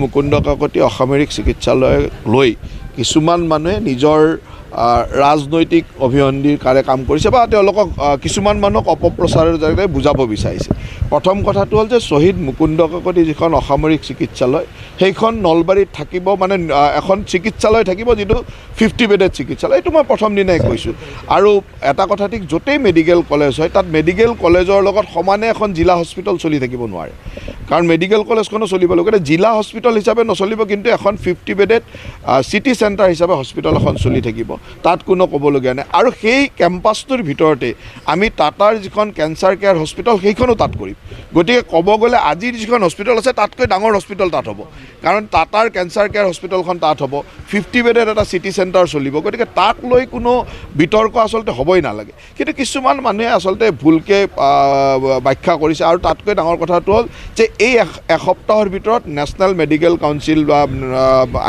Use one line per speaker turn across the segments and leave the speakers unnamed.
মুকুন্দ কাকতি অসামৰিক চিকিৎসালয় লৈ কিছুমান মানুহে নিজৰ ৰাজনৈতিক অভিসন্ধিৰ কাৰে কাম কৰিছে বা তেওঁলোকক কিছুমান মানুহক অপপ্ৰচাৰৰ জৰিয়তে বুজাব বিচাৰিছে। প্ৰথম কথাটো হ'ল যে শ্বহীদ মুকুন্দ কাকতি যিখন অসামৰিক চিকিৎসালয়, সেইখন নলবাৰীত থাকিব, মানে এখন চিকিৎসালয় থাকিব যিটো 50 বেডেড চিকিৎসালয়। এইটো মই প্ৰথম দিনাই কৈছোঁ। আৰু এটা কথা ঠিক, য'তেই মেডিকেল কলেজ হয় তাত মেডিকেল কলেজৰ লগত সমানে এখন জিলা হস্পিটেল চলি থাকিব নোৱাৰে, কাৰণ মেডিকেল কলেজখনো চলিব লাগিব। গতিকে জিলা হস্পিটেল হিচাপে নচলিব, কিন্তু এখন 50 বেডেড চিটি চেণ্টাৰ হিচাপে হস্পিটেল এখন চলি থাকিব, তাত কোনো ক'বলগীয়া নাই। আৰু সেই কেম্পাছটোৰ ভিতৰতে আমি টাটাৰ যিখন কেঞ্চাৰ কেয়াৰ হস্পিটেল সেইখনো তাত কৰিম। গতিকে ক'ব গ'লে আজিৰ যিখন হস্পিটেল আছে তাতকৈ ডাঙৰ হস্পিটেল তাত হ'ব, কাৰণ টাটাৰ কেঞ্চাৰ কেয়াৰ হস্পিটেলখন তাত হ'ব, 50 বেডেড এটা চিটি চেণ্টাৰ চলিব। গতিকে তাক লৈ কোনো বিতৰ্ক আচলতে হ'বই নালাগে। কিন্তু কিছুমান মানুহে আচলতে ভুলকৈ ব্যাখ্যা কৰিছে। আৰু তাতকৈ ডাঙৰ কথাটো হ'ল যে এই এসপ্তাহৰ ভিতৰত নেশ্যনেল মেডিকেল কাউন্সিল বা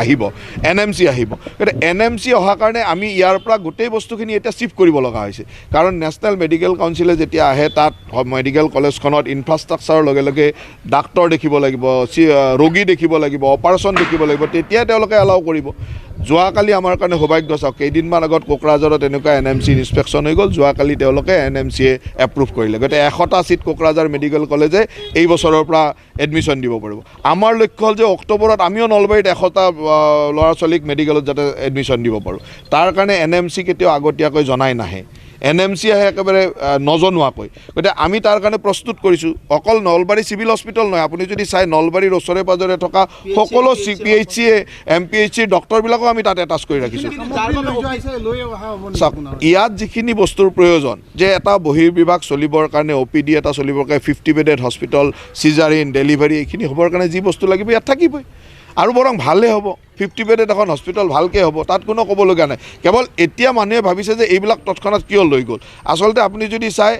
আহিব, এনএমচি আহিব। গতিকে এনএমচি অহাৰ কাৰণে আমি ইয়াৰ পৰা গোটেই বস্তুখিনি এতিয়া শ্বিফ্ট কৰিব লগা হৈছে, কাৰণ নেশ্যনেল মেডিকেল কাউন্সিলে যেতিয়া আহে তাত মেডিকেল কলেজখনত ইনফ্ৰাষ্ট্ৰাকচাৰৰ লগে লগে ডাক্তৰ দেখিব লাগিব, ৰোগী দেখিব লাগিব, অপাৰেশ্যন দেখিব লাগিব, তেতিয়াই তেওঁলোকে এলাউ কৰিব। যোৱাকালি আমাৰ কাৰণে সৌভাগ্য, চাওক কেইদিনমান আগত কোকৰাঝাৰত এনেকুৱা এনএমচি ইনস্পেকশ্যন হৈ গ'ল, যোৱাকালি তেওঁলোকে এনএমচিয়ে এপ্ৰুভ কৰিলে। গতিকে 100টা ছিট কোকৰাঝাৰ মেডিকেল কলেজে এই বছৰৰ পৰা এডমিশ্যন দিব পাৰিব। আমাৰ লক্ষ্য হ'ল যে অক্টোবৰত আমিও নলবাৰীত 100টা ল'ৰা ছোৱালীক মেডিকেলত যাতে এডমিশ্যন দিব পাৰোঁ। তাৰ কাৰণে এনএমচি কেতিয়াও আগতীয়াকৈ জনাই নাহে, এনএমচি আহে একেবাৰে নজনোৱাকৈ। গতিকে আমি তাৰ কাৰণে প্ৰস্তুত কৰিছোঁ। অকল নলবাৰী চিভিল হস্পিটেল নহয়, আপুনি যদি চাই নলবাৰীৰ ওচৰে পাঁজৰে থকা সকলো চি পি এইচ চিয়ে, এম পি এইচ চিৰ ডক্টৰবিলাকো আমি তাত এটাচ কৰি ৰাখিছোঁ। চাওক, ইয়াত যিখিনি বস্তুৰ প্ৰয়োজন, যে এটা বহিৰ্বিভাগ চলিবৰ কাৰণে, অ'পিডি এটা চলিবৰ কাৰণে, 50 বেডেড হস্পিটেল, চিজাৰিন, ডেলিভাৰী এইখিনি হ'বৰ কাৰণে যি বস্তু লাগিব ইয়াত থাকিবই, আৰু বৰং ভালহে হ'ব। 50 বেডেড এখন হস্পিটেল ভালকৈ হ'ব, তাত কোনো ক'বলগীয়া নাই। কেৱল এতিয়া মানুহে ভাবিছে যে এইবিলাক তৎক্ষণাত কিয় লৈ গ'ল। আচলতে আপুনি যদি চাই,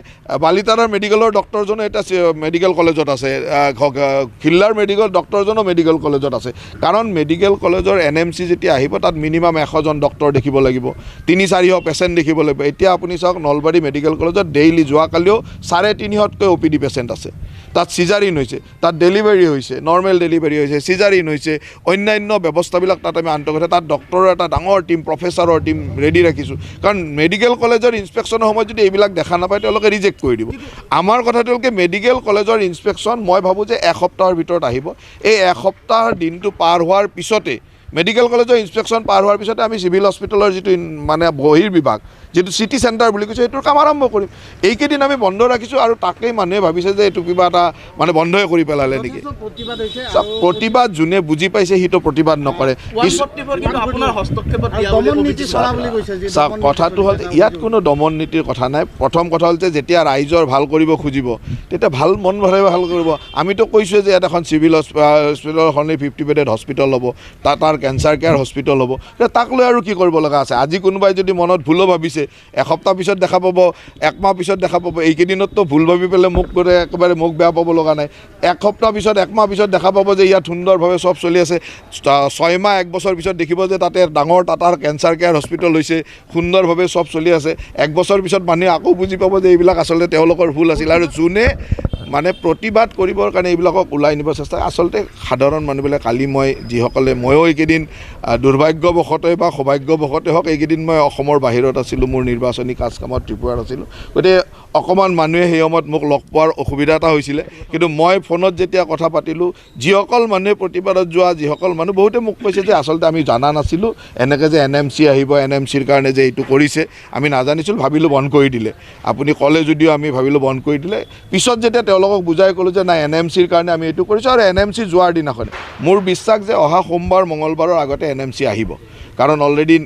বালিতাৰাৰ মেডিকেলৰ ডক্টৰজনো এতিয়া মেডিকেল কলেজত আছে, খিল্লাৰ মেডিকেল ডক্টৰজনো মেডিকেল কলেজত আছে। কাৰণ মেডিকেল কলেজৰ এনএমচি যেতিয়া আহিব তাত মিনিমাম 100জন ডক্টৰ দেখিব লাগিব, 300-400 পেচেণ্ট দেখিব লাগিব। এতিয়া আপুনি চাওক নলবাৰী মেডিকেল কলেজত ডেইলি যোৱাকালিও 350তকৈ অ'পিডি পেচেণ্ট আছে। তাত চিজাৰিন হৈছে, তাত ডেলিভাৰী হৈছে, নৰ্মেল ডেলিভাৰী হৈছে, চিজাৰিন হৈছে, অন্যান্য ব্যৱস্থাবিলাক তাত আমি আন্তঃগাঁথনি, তাত ডক্টৰৰ এটা ডাঙৰ টীম, প্ৰফেচাৰৰ টীম ৰেডি ৰাখিছোঁ। কাৰণ মেডিকেল কলেজৰ ইনস্পেকশ্যনৰ সময়ত যদি এইবিলাক দেখা নাপায় তেওঁলোকে ৰিজেক্ট কৰি দিব। আমাৰ কথা তেওঁলোকে মেডিকেল কলেজৰ ইনস্পেকশ্যন মই ভাবোঁ যে এসপ্তাহৰ ভিতৰত আহিব। এই এসপ্তাহৰ দিনটো পাৰ হোৱাৰ পিছতে, মেডিকেল কলেজৰ ইনস্পেকশ্যন পাৰ হোৱাৰ পিছতে আমি চিভিল হস্পিটেলৰ যিটো মানে বহিৰ্বিভাগ, যিটো চিটি চেণ্টাৰ বুলি কৈছোঁ, সেইটোৰ কাম আৰম্ভ কৰিম। এইকেইদিন আমি বন্ধ ৰাখিছোঁ আৰু তাকেই মানুহে ভাবিছে যে এইটো কিবা এটা মানে বন্ধই কৰি পেলালে নেকি। চাওক, প্ৰতিবাদ যোনে বুজি পাইছে সিটো প্ৰতিবাদ নকৰে। চাওক, কথাটো হ'ল ইয়াত কোনো দমন নীতিৰ কথা নাই। প্ৰথম কথা হ'ল যে যেতিয়া ৰাইজৰ ভাল কৰিব খুজিব তেতিয়া ভাল মন ভালে ভাল কৰিব। আমিতো কৈছোঁৱে যে ইয়াত এখন চিভিল হস্পিটেল এখন 50 বেডেড হস্পিটেল হ'ব, তাৰ কেঞ্চাৰ কেয়াৰ হস্পিটেল হ'ব, তাক লৈ আৰু কি কৰিব লগা আছে। আজি কোনোবাই যদি মনত ভুলো ভাবিছে, এসপ্তাহ পিছত দেখা পাব, একমাহ পিছত দেখা পাব। এইকেইদিনততো ভুল ভাবি পেলাই মোক কৰে একেবাৰে মোক বেয়া পাব লগা নাই। এসপ্তাহ পিছত, একমাহ পিছত দেখা পাব যে ইয়াত সুন্দৰভাৱে চব চলি আছে। 6 মাহ 1 বছৰ পিছত দেখিব যে তাতে ডাঙৰ টাটাৰ কেঞ্চাৰ কেয়াৰ হস্পিটেল হৈছে, সুন্দৰভাৱে চব চলি আছে। 1 বছৰ পিছত মানুহে আকৌ বুজি পাব যে এইবিলাক আচলতে তেওঁলোকৰ ভুল আছিল। আৰু যোনে মানে প্ৰতিবাদ কৰিবৰ কাৰণে এইবিলাকক ওলাই নিব চেষ্টা, আচলতে সাধাৰণ মানুহবিলাক, কালি মই যিসকলে, ময়ো এইকেইদিন দুৰ্ভাগ্যবশতঃ বা সৌভাগ্যবশতঃ হওক এইকেইদিন মই অসমৰ বাহিৰত আছিলোঁ, মোৰ নিৰ্বাচনী কাজ কামত ত্ৰিপুৰাত আছিলোঁ। গতিকে অকণমান মানুহে সেই সময়ত মোক লগ পোৱাৰ অসুবিধা এটা হৈছিলে। কিন্তু মই ফোনত যেতিয়া কথা পাতিলোঁ, যিসকল মানুহে প্ৰতিবাদত যোৱা, যিসকল মানুহ, বহুতে মোক কৈছে যে আচলতে আমি জানা নাছিলোঁ এনেকৈ যে এনএমচি আহিব, এনএমচিৰ কাৰণে যে এইটো কৰিছে আমি নাজানিছিলোঁ, ভাবিলোঁ বন্ধ কৰি দিলে। আপুনি ক'লে যদিও আমি ভাবিলোঁ বন্ধ কৰি দিলে। পিছত যেতিয়া তেওঁলোকক বুজাই ক'লোঁ যে নাই, এনএমচিৰ কাৰণে আমি এইটো কৰিছোঁ। আৰু এনএমচি যোৱাৰ দিনাখন মোৰ বিশ্বাস যে অহা সোমবাৰ মঙলবাৰৰ আগতে এনএমচি আহিব, কাৰণ অলৰেডি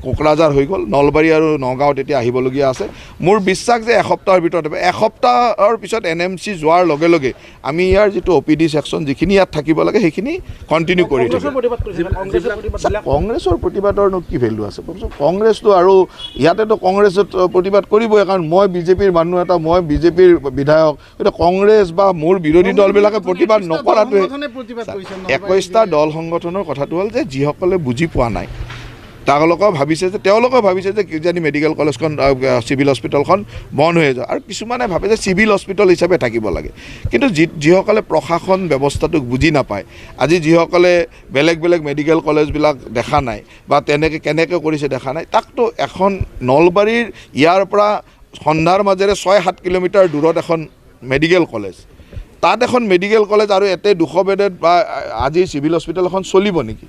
কোকৰাঝাৰ হৈ গ'ল, নলবাৰী আৰু নগাঁৱত এতিয়া আহিবলগীয়া আছে। মোৰ বিশ্বাস যে এসপ্তাহৰ ভিতৰত হ'ব। এসপ্তাহৰ পিছত এনএমচি যোৱাৰ লগে লগে আমি ইয়াৰ যিটো অ'পিডি ছেকশ্যন যিখিনি ইয়াত থাকিব লাগে সেইখিনি কণ্টিনিউ কৰি থাকিম। কংগ্ৰেছৰ প্ৰতিবাদৰনো কি ভেলু আছে কওকচোন? কংগ্ৰেছটো আৰু ইয়াতেতো কংগ্ৰেছত প্ৰতিবাদ কৰিবই, কাৰণ মই বিজেপিৰ মানুহ এটা, মই বিজেপিৰ বিধায়ক। গতিকে কংগ্ৰেছ বা মোৰ বিৰোধী দলবিলাকে প্ৰতিবাদ নকৰাটোৱে 21টা দল সংগঠনৰ কথাটো হ'ল যে যিসকলে বুজি পোৱা নাই তেওঁলোকেও ভাবিছে যে কিজানি মেডিকেল কলেজখন, চিভিল হস্পিটেলখন বন্ধ হৈ যায় আৰু কিছুমানে ভাবে যে চিভিল হস্পিটেল হিচাপে থাকিব লাগে। কিন্তু যিসকলে প্ৰশাসন ব্যৱস্থাটোক বুজি নাপায়, আজি যিসকলে বেলেগ বেলেগ মেডিকেল কলেজবিলাক দেখা নাই বা তেনেকৈ কেনেকৈ কৰিছে দেখা নাই, তাকতো এখন নলবাৰীৰ ইয়াৰ পৰা সন্ধাৰ মাজেৰে 6-7 কিলোমিটাৰ দূৰত এখন মেডিকেল কলেজ, তাত এখন মেডিকেল কলেজ আৰু ইয়াতে 200 বেডত বা আজি চিভিল হস্পিটেল এখন চলিব নেকি?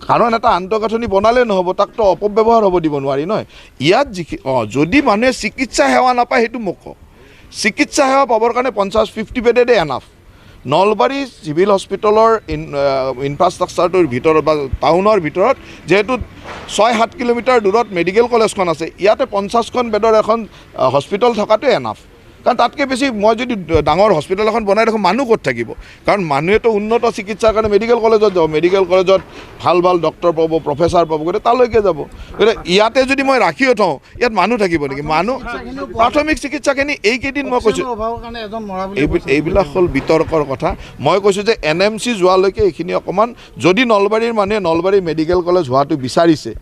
কাৰণ এটা আন্তঃগাঁথনি বনালে নহ'ব, তাকতো অপব্যৱহাৰ হ'ব দিব নোৱাৰি নহয়। ইয়াত যিখিনি যদি মানুহে চিকিৎসা সেৱা নাপায়, সেইটো মোক কওক। চিকিৎসা সেৱা পাবৰ কাৰণে 50, 50 বেডেডে এনাফ। নলবাৰী চিভিল হস্পিটেলৰ ইনফ্ৰাষ্ট্ৰাকচাৰটোৰ ভিতৰত বা টাউনৰ ভিতৰত যিহেতু 6-7 কিলোমিটাৰ দূৰত মেডিকেল কলেজখন আছে, ইয়াতে 50খন বেডৰ এখন হস্পিটেল থকাটোৱে এনাফ। কাৰণ তাতকৈ বেছি মই যদি ডাঙৰ হস্পিটেল এখন বনাই ৰাখোঁ, মানুহ ক'ত থাকিব? কাৰণ মানুহেতো উন্নত চিকিৎসাৰ কাৰণে মেডিকেল কলেজত যাব। মেডিকেল কলেজত ভাল ভাল ডক্টৰ পাব, প্ৰফেচাৰ পাব, গতিকে তালৈকে যাব। গতিকে ইয়াতে যদি মই ৰাখিও থওঁ, ইয়াত মানুহ থাকিব নেকি? মানুহ প্ৰাথমিক চিকিৎসাখিনি এইকেইদিন মই কৈছোঁ
অক্সিজেনৰ অভাৱৰ কাৰণে এজন মৰা বুলি কৈছে।
এইবিলাক হ'ল বিতৰ্কৰ কথা। মই কৈছোঁ যে এনএমচি যোৱালৈকে এইখিনি অকণমান, যদি নলবাৰীৰ মানুহে নলবাৰী মেডিকেল কলেজ হোৱাটো বিচাৰিছে,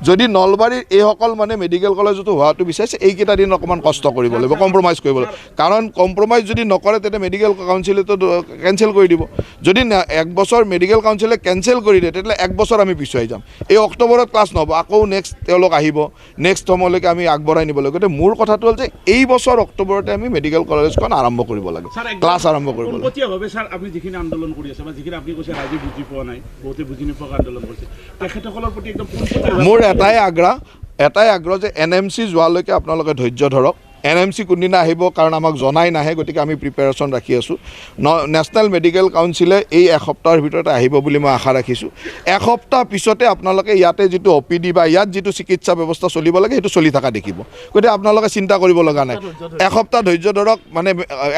যদি নলবাৰীৰ এইসকল মানে মেডিকেল কলেজতো হোৱাটো বিচাৰিছে, এইকেইটা দিন অকণমান কষ্ট কৰিব লাগিব, কম্প্ৰমাইজ কৰিব লাগিব। কাৰণ কম্প্ৰমাইজ যদি নকৰে, তেতিয়া মেডিকেল কাউন্সিলেতো কেঞ্চেল কৰি দিব। যদি এক বছৰ মেডিকেল কাউন্সিলে কেঞ্চেল কৰি দিয়ে, তেতিয়াহ'লে এক বছৰ আমি পিছুৱাই যাম। এই অক্টোবৰত ক্লাছ নহ'ব, আকৌ নেক্সট তেওঁলোক আহিব, নেক্সট সময়লৈকে আমি আগবঢ়াই নিব লাগিব। গতিকে মোৰ কথাটো হ'ল যে এই বছৰ অক্টোবৰতে আমি মেডিকেল কলেজখন আৰম্ভ কৰিব লাগে,
ছাৰ, একদম
ক্লাছ আৰম্ভ কৰিব লাগে।
পোনপটীয়াভাৱে ছাৰ, আপুনি যিখিনি আন্দোলন কৰি আছে বা যিখিনি আপুনি কৈছে ৰাইজে বুজি পোৱা নাই, বহুতে বুজি নোপোৱাকৈ আন্দোলন কৰিছে, তেখেতসকলৰ প্ৰতি একদম পোনপটীয়াভাৱে
মোৰ এটাই আগ্ৰহ যে এনএমচি যোৱালৈকে আপোনালোকে ধৈৰ্য ধৰক। এনএমচি কোনদিনা আহিব, কাৰণ আমাক জনাই নাহে, গতিকে আমি প্ৰিপেৰেশ্যন ৰাখি আছোঁ। নেশ্যনেল মেডিকেল কাউন্সিলে এই এসপ্তাহৰ ভিতৰতে আহিব বুলি মই আশা ৰাখিছোঁ। এসপ্তাহ পিছতে আপোনালোকে ইয়াতে যিটো অ'পিডি বা ইয়াত যিটো চিকিৎসা ব্যৱস্থা চলিব লাগে, সেইটো চলি থকা দেখিব। গতিকে আপোনালোকে চিন্তা কৰিব লগা নাই। এসপ্তাহ ধৈৰ্য ধৰক, মানে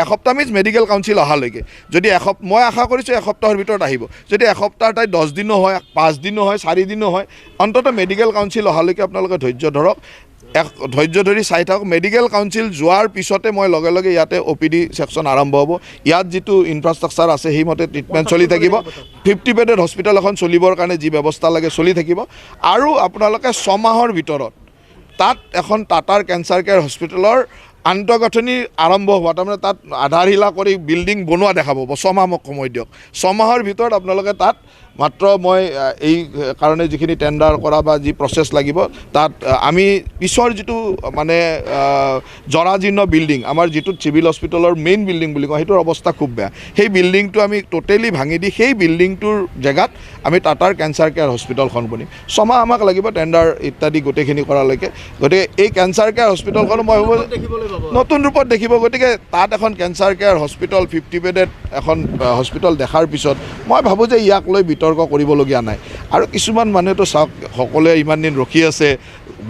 এসপ্তাহ মিনছ মেডিকেল কাউন্সিল অহালৈকে। যদি মই আশা কৰিছোঁ এসপ্তাহৰ ভিতৰত আহিব। যদি এসপ্তাহৰ ঠাইত 10 দিনো হয়, 5 দিনো হয়, 4 দিনো হয়, অন্ততঃ মেডিকেল কাউন্সিল অহালৈকে আপোনালোকে ধৈৰ্য ধৰক। ধৈৰ্য ধৰি চাই থাকক। মেডিকেল কাউন্সিল যোৱাৰ পিছতে মই লগে লগে ইয়াতে অ'পিডি ছেকশ্যন আৰম্ভ হ'ব। ইয়াত যিটো ইনফ্ৰাষ্ট্ৰাকচাৰ আছে, সেইমতে ট্ৰিটমেণ্ট চলি থাকিব। 50 বেডেড হস্পিটেল এখন চলিবৰ কাৰণে যি ব্যৱস্থা লাগে চলি থাকিব। আৰু আপোনালোকে 6 মাহৰ ভিতৰত তাত এখন টাটাৰ কেঞ্চাৰ কেয়াৰ হস্পিটেলৰ আন্তঃগাঁথনি আৰম্ভ হোৱা, তাৰমানে তাত আধাৰশিলা কৰি বিল্ডিং বনোৱা দেখা পাব। 6 মাহ মোক সময় দিয়ক। 6 মাহৰ ভিতৰত আপোনালোকে তাত মাত্ৰ মই এই কাৰণে যিখিনি টেণ্ডাৰ কৰা বা যি প্ৰচেছ লাগিব, তাত আমি পিছৰ যিটো মানে জৰাজীৰ্ণ বিল্ডিং, আমাৰ যিটো চিভিল হস্পিটেলৰ মেইন বিল্ডিং বুলি কওঁ, সেইটোৰ অৱস্থা খুব বেয়া। সেই বিল্ডিংটো আমি ট'টেলি ভাঙি দি সেই বিল্ডিংটোৰ জেগাত আমি টাটাৰ কেঞ্চাৰ কেয়াৰ হস্পিটেলখন বনিম। 6 মাহ আমাক লাগিব টেণ্ডাৰ ইত্যাদি গোটেইখিনি কৰালৈকে। গতিকে এই কেঞ্চাৰ কেয়াৰ হস্পিটেলখনো মই ভাবোঁ
দেখিবলৈ পাব।
নতুন ৰূপত দেখিব। গতিকে তাত এখন কেঞ্চাৰ কেয়াৰ হস্পিটেল, 50 বেডেড এখন হস্পিটেল দেখাৰ পিছত মই ভাবোঁ যে ইয়াক লৈ বিতৰ্ক কৰিবলগীয়া নাই। আৰু কিছুমান মানুহেতো চাওক, সকলোৱে ইমান দিন ৰখি আছে,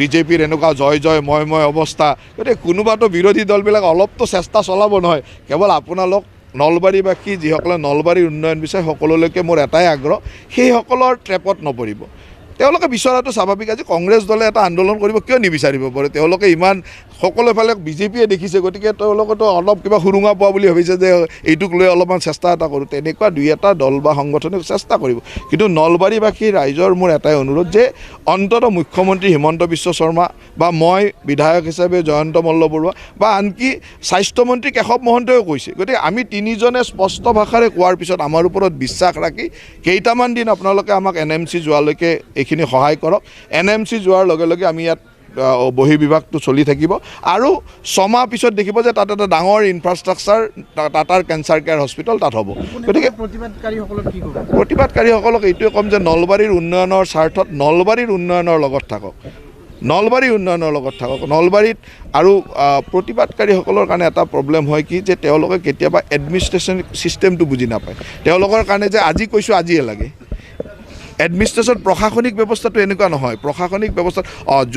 বিজেপিৰ এনেকুৱা জয় জয় ময় ময় অৱস্থা, গতিকে কোনোবাতো বিৰোধী দলবিলাক অলপতো চেষ্টা চলাব নহয়। কেৱল আপোনালোক নলবাৰীবাসী, যিসকলে নলবাৰীৰ উন্নয়ন বিচাৰে, সকলোলৈকে মোৰ এটাই আগ্ৰহ, সেইসকলৰ ট্ৰেপত নপৰিব। তেওঁলোকে বিচৰাটো স্বাভাৱিক। আজি কংগ্ৰেছ দলে এটা আন্দোলন কৰিব কিয় নিবিচাৰিব পাৰে? তেওঁলোকে ইমান সকলো ফালে বিজেপিয়ে দেখিছে, গতিকে তেওঁলোকেতো অলপ কিবা সুৰুঙা পোৱা বুলি ভাবিছে যে এইটোক লৈ অলপমান চেষ্টা এটা কৰোঁ। তেনেকুৱা দুই এটা দল বা সংগঠনে চেষ্টা কৰিব। কিন্তু নলবাৰীবাসী ৰাইজৰ মোৰ এটাই অনুৰোধ যে অন্ততঃ মুখ্যমন্ত্ৰী হিমন্ত বিশ্ব শৰ্মা বা মই বিধায়ক হিচাপে জয়ন্ত মল্ল বৰুৱা বা আনকি স্বাস্থ্যমন্ত্ৰী কেশৱ মহন্তইও কৈছে, গতিকে আমি তিনিজনে স্পষ্ট ভাষাৰে কোৱাৰ পিছত আমাৰ ওপৰত বিশ্বাস ৰাখি কেইটামান দিন আপোনালোকে আমাক এনএমচি যোৱালৈকে এইখিনি সহায় কৰক। এনএমচি যোৱাৰ লগে লগে আমি ইয়াত বহিৰ্বিভাগটো চলি থাকিব আৰু 6 মাহ পিছত দেখিব যে তাত এটা ডাঙৰ ইনফ্ৰাষ্ট্ৰাকচাৰ, টাটাৰ কেঞ্চাৰ কেয়াৰ হস্পিটেল তাত হ'ব। গতিকে
প্ৰতিবাদকাৰীসকলক কি ক'ব?
প্ৰতিবাদকাৰীসকলক এইটোৱে ক'ম যে নলবাৰীৰ উন্নয়নৰ স্বাৰ্থত নলবাৰীৰ উন্নয়নৰ লগত থাকক, নলবাৰীৰ উন্নয়নৰ লগত থাকক। নলবাৰীত আৰু প্ৰতিবাদকাৰীসকলৰ কাৰণে এটা প্ৰব্লেম হয় কি যে তেওঁলোকে কেতিয়াবা এডমিনিষ্ট্ৰেশ্যন ছিষ্টেমটো বুজি নাপায়। তেওঁলোকৰ কাৰণে যে আজি কৈছোঁ আজিয়ে লাগে। এডমিনিষ্ট্ৰেশ্যন, প্ৰশাসনিক ব্যৱস্থাটো এনেকুৱা নহয়। প্ৰশাসনিক ব্যৱস্থাত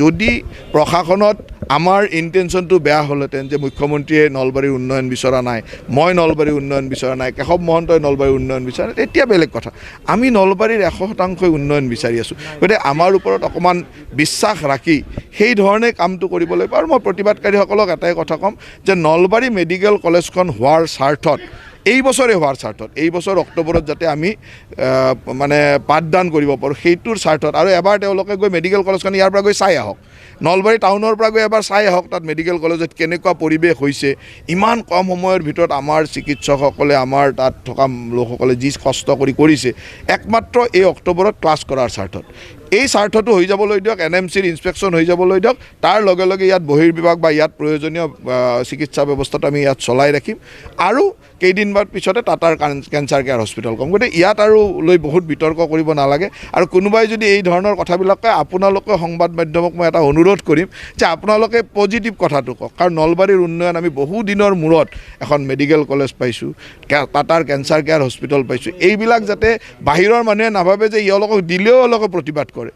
যদি প্ৰশাসনত আমাৰ ইণ্টেনশ্যনটো বেয়া হ'লহেঁতেন যে মুখ্যমন্ত্ৰীয়ে নলবাৰীৰ উন্নয়ন বিচৰা নাই, মই নলবাৰীৰ উন্নয়ন বিচৰা নাই, কেশৱ মহন্তই নলবাৰীৰ উন্নয়ন বিচৰা নাই, তেতিয়া বেলেগ কথা। আমি নলবাৰীৰ 100 শতাংশই উন্নয়ন বিচাৰি আছোঁ। গতিকে আমাৰ ওপৰত অকণমান বিশ্বাস ৰাখি সেই ধৰণে কামটো কৰিব লাগিব। আৰু মই প্ৰতিবাদকাৰীসকলক এটাই কথা ক'ম যে নলবাৰী মেডিকেল কলেজখন হোৱাৰ স্বাৰ্থত এই বছৰে হোৱাৰ স্বাৰ্থত, এই বছৰ অক্টোবৰত যাতে আমি মানে পাঠদান কৰিব পাৰোঁ সেইটোৰ স্বাৰ্থত। আৰু এবাৰ তেওঁলোকে গৈ মেডিকেল কলেজখন ইয়াৰ পৰা গৈ চাই আহক, নলবাৰী টাউনৰ পৰা গৈ এবাৰ চাই আহক তাত মেডিকেল কলেজত কেনেকুৱা পৰিৱেশ হৈছে। ইমান কম সময়ৰ ভিতৰত আমাৰ চিকিৎসকসকলে, আমাৰ তাত থকা লোকসকলে যি কষ্ট কৰি কৰিছে, একমাত্ৰ এই অক্টোবৰত ক্লাছ কৰাৰ স্বাৰ্থত। এই স্বাৰ্থটো হৈ যাবলৈ দিয়ক, NMCৰ ইনস্পেকশ্যন হৈ যাবলৈ দিয়ক, তাৰ লগে লগে ইয়াত বহিৰ্বিভাগ বা ইয়াত প্ৰয়োজনীয় চিকিৎসা ব্যৱস্থাটো আমি ইয়াত চলাই ৰাখিম। আৰু কেইদিনমান পিছতে টাটাৰ কেঞ্চাৰ কেয়াৰ হস্পিটেল ক'ম। গতিকে ইয়াত আৰু লৈ বহুত বিতৰ্ক কৰিব নালাগে। আৰু কোনোবাই যদি এই ধৰণৰ কথাবিলাক কয়, আপোনালোকে সংবাদ মাধ্যমক মই এটা অনুৰোধ কৰিম যে আপোনালোকে পজিটিভ কথাটো কওক। কাৰণ নলবাৰীৰ উন্নয়ন আমি বহুদিনৰ মূৰত এখন মেডিকেল কলেজ পাইছোঁ, টাটাৰ কেঞ্চাৰ কেয়াৰ হস্পিটেল পাইছোঁ। এইবিলাক যাতে বাহিৰৰ মানুহে নাভাবে যে এওঁলোকক দিলেও এওঁলোকে প্ৰতিবাদ কৰে।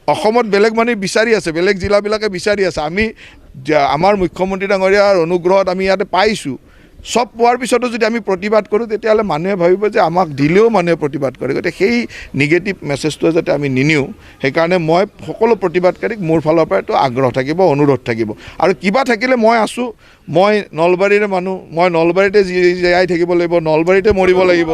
অসমত বেলেগ মানুহে বিচাৰি আছে, বেলেগ জিলাবিলাকে বিচাৰি আছে। আমি আমাৰ মুখ্যমন্ত্ৰী ডাঙৰীয়াৰ অনুগ্ৰহত আমি ইয়াতে পাইছোঁ। চব পোৱাৰ পিছতো যদি আমি প্ৰতিবাদ কৰোঁ, তেতিয়াহ'লে মানুহে ভাবিব যে আমাক দিলেও মানুহে প্ৰতিবাদ কৰে। গতিকে সেই নিগেটিভ মেছেজটো যাতে আমি নিনিওঁ, সেইকাৰণে মই সকলো প্ৰতিবাদকাৰীক মোৰ ফালৰ পৰা এইটো আগ্ৰহ থাকিব, অনুৰোধ থাকিব। আৰু কিবা থাকিলে মই আছোঁ, মই নলবাৰীৰে মানুহ, মই নলবাৰীতে জীয়াই থাকিব লাগিব, নলবাৰীতে মৰিব লাগিব,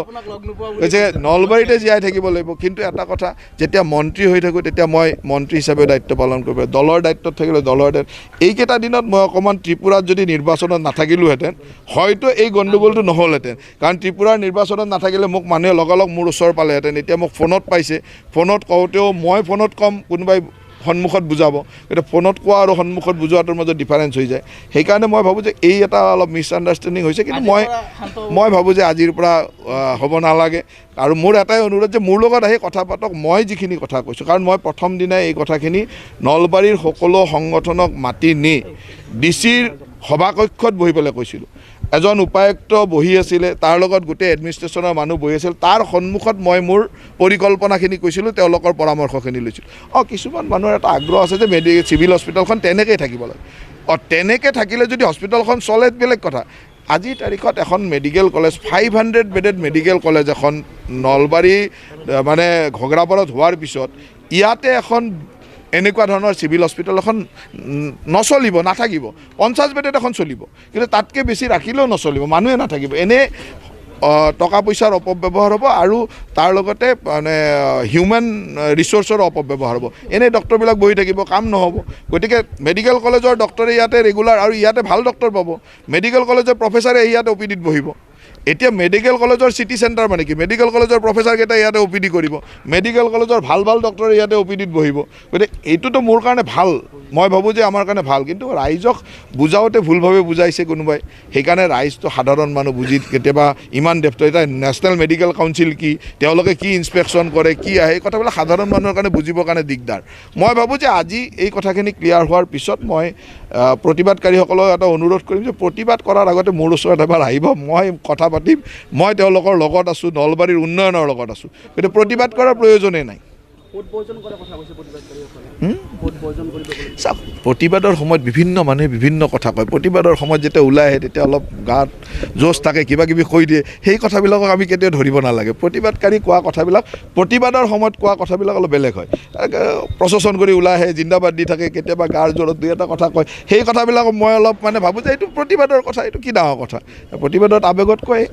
গতিকে নলবাৰীতে জীয়াই থাকিব লাগিব। কিন্তু এটা কথা, যেতিয়া মন্ত্ৰী হৈ থাকোঁ তেতিয়া মই মন্ত্ৰী হিচাপে দায়িত্ব পালন কৰিব লাগিব, দলৰ দায়িত্বত থাকিলে দলৰ দায়িত্ব। এইকেইটা দিনত মই অকণমান ত্ৰিপুৰাত যদি নিৰ্বাচনত নাথাকিলোহেঁতেন হয়তো এই গণ্ডগোলটো নহ'লহেঁতেন। কাৰণ ত্ৰিপুৰাৰ নিৰ্বাচনত নাথাকিলে মোক মানুহে লগালগ মোৰ ওচৰ পালেহেঁতেন। এতিয়া মোক ফোনত পাইছে, ফোনত কওঁতেও মই ফোনত ক'ম, কোনোবাই সন্মুখত বুজাব, গতিকে ফোনত কোৱা আৰু সন্মুখত বুজোৱাটোৰ মাজত ডিফাৰেঞ্চ হৈ যায়। সেইকাৰণে মই ভাবোঁ যে এই এটা অলপ মিছআণ্ডাৰষ্টেণ্ডিং হৈছে। কিন্তু মই ভাবোঁ যে আজিৰ পৰা হ'ব নালাগে। আৰু মোৰ এটাই অনুৰোধ যে মোৰ লগত আহি কথা পাতক, মই যিখিনি কথা কৈছোঁ। কাৰণ মই প্ৰথম দিনাই এই কথাখিনি নলবাৰীৰ সকলো সংগঠনক মাতি নি ডি চিৰ সভাকক্ষত বহি পেলাই কৈছিলোঁ। এজন উপায়ুক্ত বহি আছিলে, তাৰ লগত গোটেই এডমিনিষ্ট্ৰেশ্যনৰ মানুহ বহি আছিল, তাৰ সন্মুখত মই মোৰ পৰিকল্পনাখিনি কৈছিলোঁ, তেওঁলোকৰ পৰামৰ্শখিনি লৈছিলোঁ। কিছুমান মানুহৰ এটা আগ্ৰহ আছে যে চিভিল হস্পিটেলখন তেনেকৈয়ে থাকিব লাগে। তেনেকৈ থাকিলে যদি হস্পিটেলখন চলে বেলেগ কথা। আজিৰ তাৰিখত এখন medical college, 500 bedded medical college এখন নলবাৰী মানে ঘগ্ৰাপাৰত হোৱাৰ পিছত ইয়াতে এখন এনেকুৱা ধৰণৰ চিভিল হস্পিটেল এখন নচলিব, নাথাকিব। 50 বেডেড এখন চলিব, কিন্তু তাতকৈ বেছি ৰাখিলেও নচলিব, মানুহে নাথাকিব। এনেই টকা পইচাৰ অপব্যৱহাৰ হ'ব আৰু তাৰ লগতে মানে হিউমেন ৰিচ'ৰ্চৰ অপব্যৱহাৰ হ'ব। এনেই ডক্টৰবিলাক বহি থাকিব, কাম নহ'ব। গতিকে মেডিকেল কলেজৰ ডক্টৰে ইয়াতে ৰেগুলাৰ আৰু ইয়াতে ভাল ডক্টৰ পাব, মেডিকেল কলেজৰ প্ৰফেচাৰে ইয়াতে অ' পি ডিত বহিব। এতিয়া মেডিকেল কলেজৰ চিটি চেণ্টাৰ মানে কি, মেডিকেল কলেজৰ প্ৰফেচাৰকেইটা ইয়াতে অ' পি ডি কৰিব, মেডিকেল কলেজৰ ভাল ভাল ডক্টৰে ইয়াতে অ' পি ডিত বহিব। গতিকে এইটোতো মোৰ কাৰণে ভাল, মই ভাবোঁ যে আমাৰ কাৰণে ভাল। কিন্তু ৰাইজক বুজাওঁতে ভুলভাৱে বুজাইছে কোনোবাই, সেইকাৰণে ৰাইজটো সাধাৰণ মানুহ বুজি কেতিয়াবা ইমান ডেপ্থ। এতিয়া নেশ্যনেল মেডিকেল কাউন্সিল কি, তেওঁলোকে কি ইনস্পেকশ্যন কৰে, কি আহে, এই কথাবিলাক সাধাৰণ মানুহৰ কাৰণে বুজিবৰ কাৰণে দিগদাৰ। মই ভাবোঁ যে আজি এই কথাখিনি ক্লিয়াৰ হোৱাৰ পিছত মই প্ৰতিবাদকাৰীসকলক এটা অনুৰোধ কৰিম যে প্ৰতিবাদ কৰাৰ আগতে মোৰ ওচৰত এবাৰ আহিব, মই কথা পাতিম, মই তেওঁলোকৰ লগত আছোঁ, নলবাৰীৰ উন্নয়নৰ লগত আছোঁ। গতিকে প্ৰতিবাদ কৰাৰ প্ৰয়োজনেই নাই। চাওক, প্ৰতিবাদৰ সময়ত বিভিন্ন মানুহে বিভিন্ন কথা কয়। প্ৰতিবাদৰ সময়ত যেতিয়া ওলাই আহে তেতিয়া অলপ গাত জোচ থাকে, কিবা কিবি কৈ দিয়ে। সেই কথাবিলাকক আমি কেতিয়াও ধৰিব নালাগে। প্ৰতিবাদকাৰী কোৱা কথাবিলাক, প্ৰতিবাদৰ সময়ত কোৱা কথাবিলাক অলপ বেলেগ হয়। প্ৰচেছন কৰি ওলাই আহে, জিন্দাবাদ দি থাকে, কেতিয়াবা গাৰ জোৰত দুই এটা কথা কয়। সেই কথাবিলাক মই অলপ মানে ভাবোঁ যে এইটো প্ৰতিবাদৰ কথা, এইটো কি ডাঙৰ কথা, প্ৰতিবাদত আৱেগত কয়।